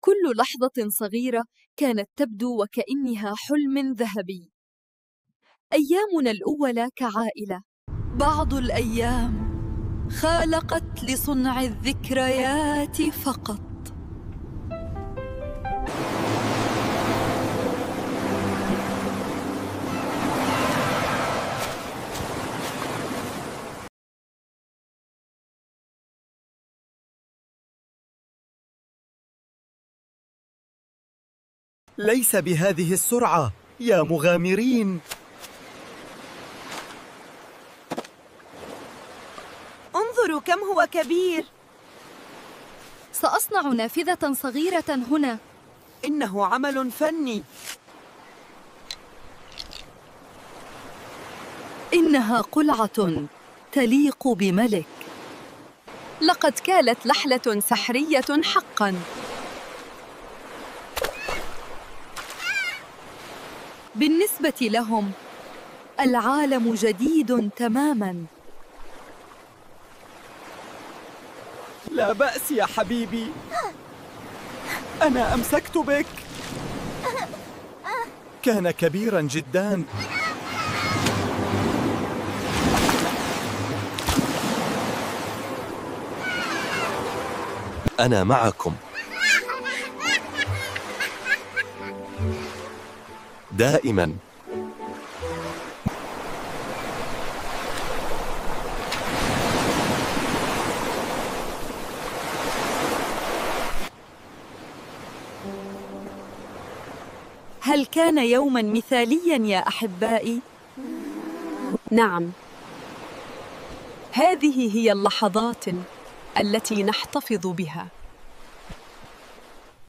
كل لحظة صغيرة كانت تبدو وكأنها حلم ذهبي. أيامنا الأولى كعائلة. بعض الأيام خالقت لصنع الذكريات فقط. ليس بهذه السرعة يا مغامرين. انظروا كم هو كبير. سأصنع نافذة صغيرة هنا. إنه عمل فني. إنها قلعة تليق بملك. لقد كانت لحلة سحرية حقاً. بالنسبة لهم العالم جديد تماماً. لا بأس يا حبيبي، أنا أمسكت بك. كان كبيراً جداً. أنا معكم دائماً. هل كان يوماً مثالياً يا أحبائي؟ نعم، هذه هي اللحظات التي نحتفظ بها.